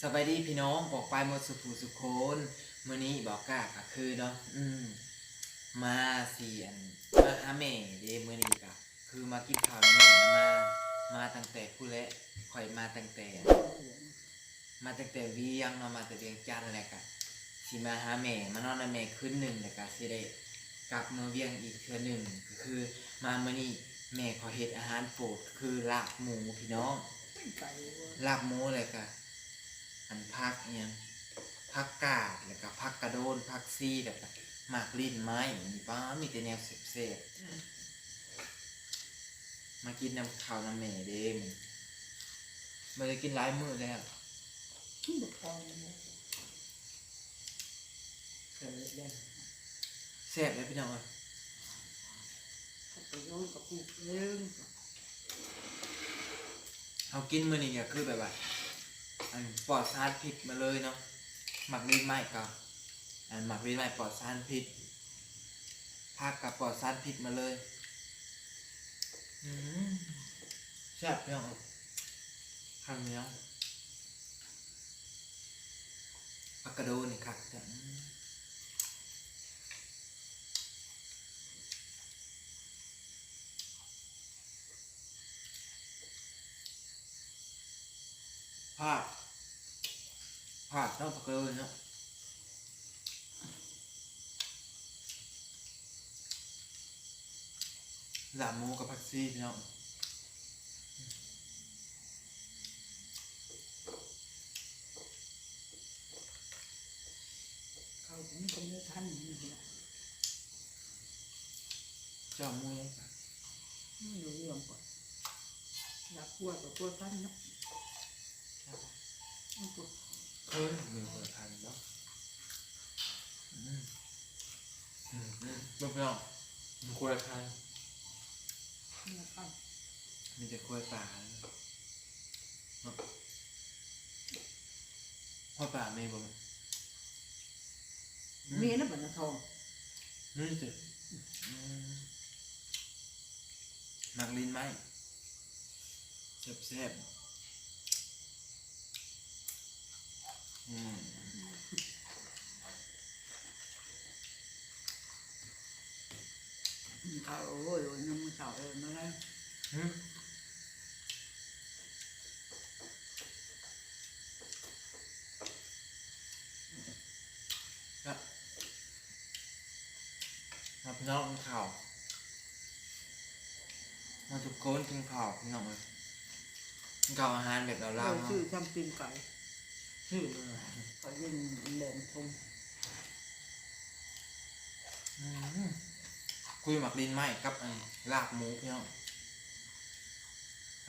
ສະບາຍດີພີ່ນ້ອງປ້ອງປາຍໝົດສູ່ຜູ້ສູ່ຄົນ. ມື້ນີ້ບ່າວກ້າກະຄືເນາະ ອືມ ມາຊິອັນ ມາຫາແມ່ເດ້. ມື້ນີ້ກະຄືມາກິນເຂົ້ານຳແມ່ ມາ ມາຕັ້ງແຕ່ພຸ້ນແຫຼະ. ຂ້ອຍມາຕັ້ງແຕ່ ມາຕັ້ງແຕ່ວຽງເນາະ ມາແຕ່ວຽງຈັນ ແລ້ວກະຊິມາຫາແມ່ ມານອນນຳແມ່ຄືນໜຶ່ງ ແລ້ວກະຊິໄດ້ກັບເມືອວຽງອີກເທື່ອໜຶ່ງ. ກະຄືມາມື້ນີ້ແມ່ຂໍເຮັດອາຫານໂປດ ຄືລາບໝູພີ່ນ້ອງ ລາບໝູ ແລ້ວກະອັນຜັກອີ່ຫຍັງ ຜັກກາດ ແລ້ວກະຜັກກະໂດນ ຜັກຊີ ແລ້ວກະໝາກລີ້ນໄມ້. ນີ້ປ້າ ມີແຕ່ແນວແຊບໆ. ມາກິນນຳເຂົ້ານຳແມ່ເດ້ ມື້ນີ້ບໍ່ໄດ້ກິນຫຼາຍມື້ແລ້ວ. ແຊບເດ້ພີ່ນ້ອງເອີຍ. ເຮົາກິນມື້ນີ້ກະຄືແບບວ່າ ອັນປອດສານພິດມາເລີຍເນາະ. ໝາກລີ້ນໄມ້ກະ ອັນໝາກລີ້ນໄມ້ປອດສານພິດ ຜັກກະປອດສານພິດມາເລີຍ. ອືມ ແຊບພີ່ນ້ອງເອີຍ. ເຂົ້າໜຽວ ຜັກກະໂດນນີ້ຄັກແທ້. ອືມ ພາດ ພາດເນາະ ຜັກກະໂດນເນາະ. ລາບໝູກັບຜັກຊີພີ່ນ້ອງ. ເຂົາກະມີແຕ່ເນື້ອພັນນີ້ແຫຼະ. ເຈົ້າໝູຫຍັງ? ໝູເຫຼືອງກ່ອນ ລາບກົວກະກົວພັນເນາະ. ເຄີຍມີຄົວພັນເນາະ. ອືມ ອືມ ເບິ່ງພີ່ນ້ອງ ມີຄົວພັນ ມີແຕ່ຄົວປາເນາະ. ຄົວປາມີບໍ່? ອືມ ມີນະ ບັນນາທອງ ມີຕິ. ອືມ ໝາກລີ້ນໄມ້ ແຊບໆ. ອືມ ກິນເຂົ້າ ໂອ້ຍ ໂອ້ຍ ຍາມມື້ເຊົ້າເອີ້ນມາແລ້ວ. ຫື ມາພີ່ນ້ອງກິນເຂົ້າ ມາທຸກຄົນກິນເຂົ້າພີ່ນ້ອງເອີຍ. ກິນເຂົ້າອາຫານແບບລາວໆ ເນາະ ຊື້ທັງຕີນໄກ່ ຊື້ມາ ເຂົາເອີ້ນແຫຼມທົງ. ອືມ ຄຸຍໝາກລີ້ນໄມ້ກັບອັນລາບໝູພີ່ນ້ອງ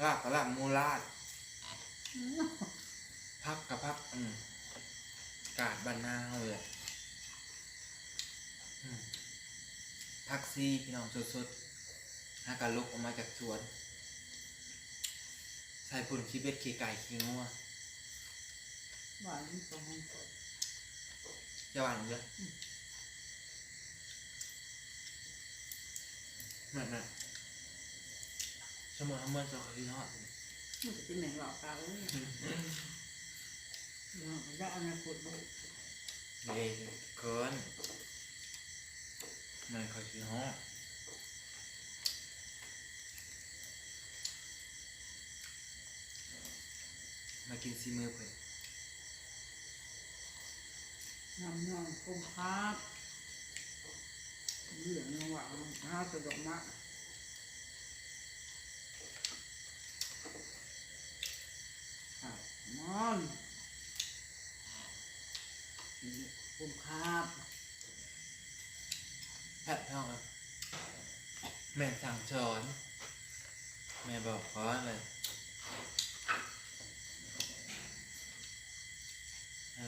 ລາບກະລາບໝູລາດ ຜັກກະຜັກ ອືມ ກາດບ້ານນາເຮົາເລີຍ. ອືມ ຜັກຊີພີ່ນ້ອງ ສົດໆ ຫາກະຫຼົກອອກມາຈາກສວນ ໃສ່ຝຸ່ນຂີ້ເບັດຂີ້ໄກ່ຂີ້ງົວ. ຫວານ ຈະຫວານເດີ. ອືມ ແມ່ນໆ ສົມມຸດເຮົາເມືອສອງອາທິດຮອດ ມັນກະຊິແມ່ນເວົ້າກາເອີຍ. ອືມ ເນາະ ແລ້ວອະນາຄົດເນາະ ເອີ ເຂີນ ແມ່ນເຂົາຊິຮອດ ມາກິນສີມືເພິ່ນ ນ້ຳຍອງຄົມຄາບ ເລື່ອງຫຍັງວະ ຫາແຕ່ດອກໄມ້. ມອນ ກຸມຄາບ ແຊບພີ່ນ້ອງເອີຍ ແມ່ສັ່ງສອນ ແມ່ບອກຂໍເລີຍ. ເອີ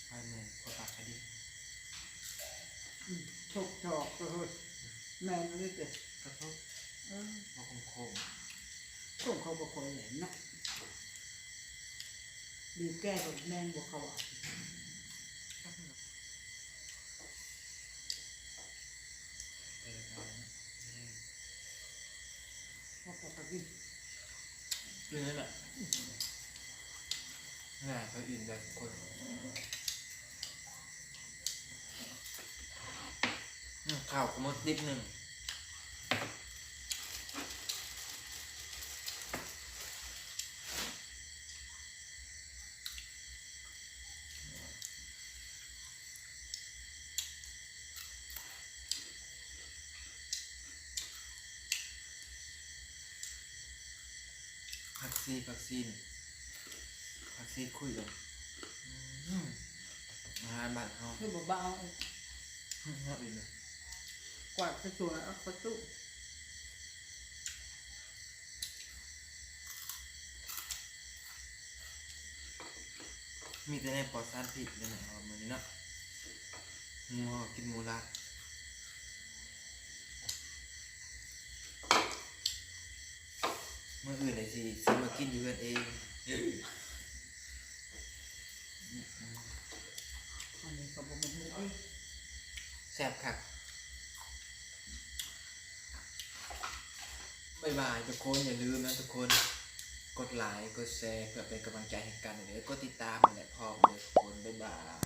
ຂ້ອຍແມ່ນຄົນປາກກະດິນ ອືມ ທົກຈອກເລີຍ ແມ່ນອີ່ຫຼີຕິ ກະທົກ ເອີ ບໍ່ຄົມໆ ຄົມເຂົາບໍ່ຄ່ອຍແຫຼມເນາະ ບີບແກ້ໂລດ ແມ່ນບໍ່ເຂົາວ່າ. ເອົາປາກກະດິນ ກິນແລ້ວແຫຼະ. ງ່າຍ ເຂົາອີ່ມແລ້ວທຸກຄົນ. ອືມ ເຂົ້າກໍໝົດດິບໜຶ່ງ. ຜັກຊີ ຜັກຊີ ຜັກຊີຄຸຍກັນ. ອືມ ອາຫານບ້ານເຮົາ ຄືບໍ່ເບົາເອົາ ອືມ ເຮົາອີກນະ ກວາດສວຍໆ ເອົາເຂົ້າຕູ້. ມີແຕ່ແນວປອດສານພິດເດີ ມື້ນີ້ເນາະ ໝູເຮົາກິນໝູລາດ. ມື້ອື່ນໄດ້ຊິ ຊິມາກິນຢູ່ເຮືອນເອງ. ອັນນີ້ກໍບໍ່ແມ່ນເຮັດເອງ. ແຊບຄັກ. ບາຍບາຍທຸກຄົນ. ຢ່າລືມນະທຸກຄົນ ກົດໄລກົດແຊ ເພື່ອເປັນກຳລັງໃຈໃຫ້ກັນເດີ. ກົດຕິດຕາມໃຫ້ແຫຼະພ້ອມເດີທຸກຄົນ. ບາຍບາຍ.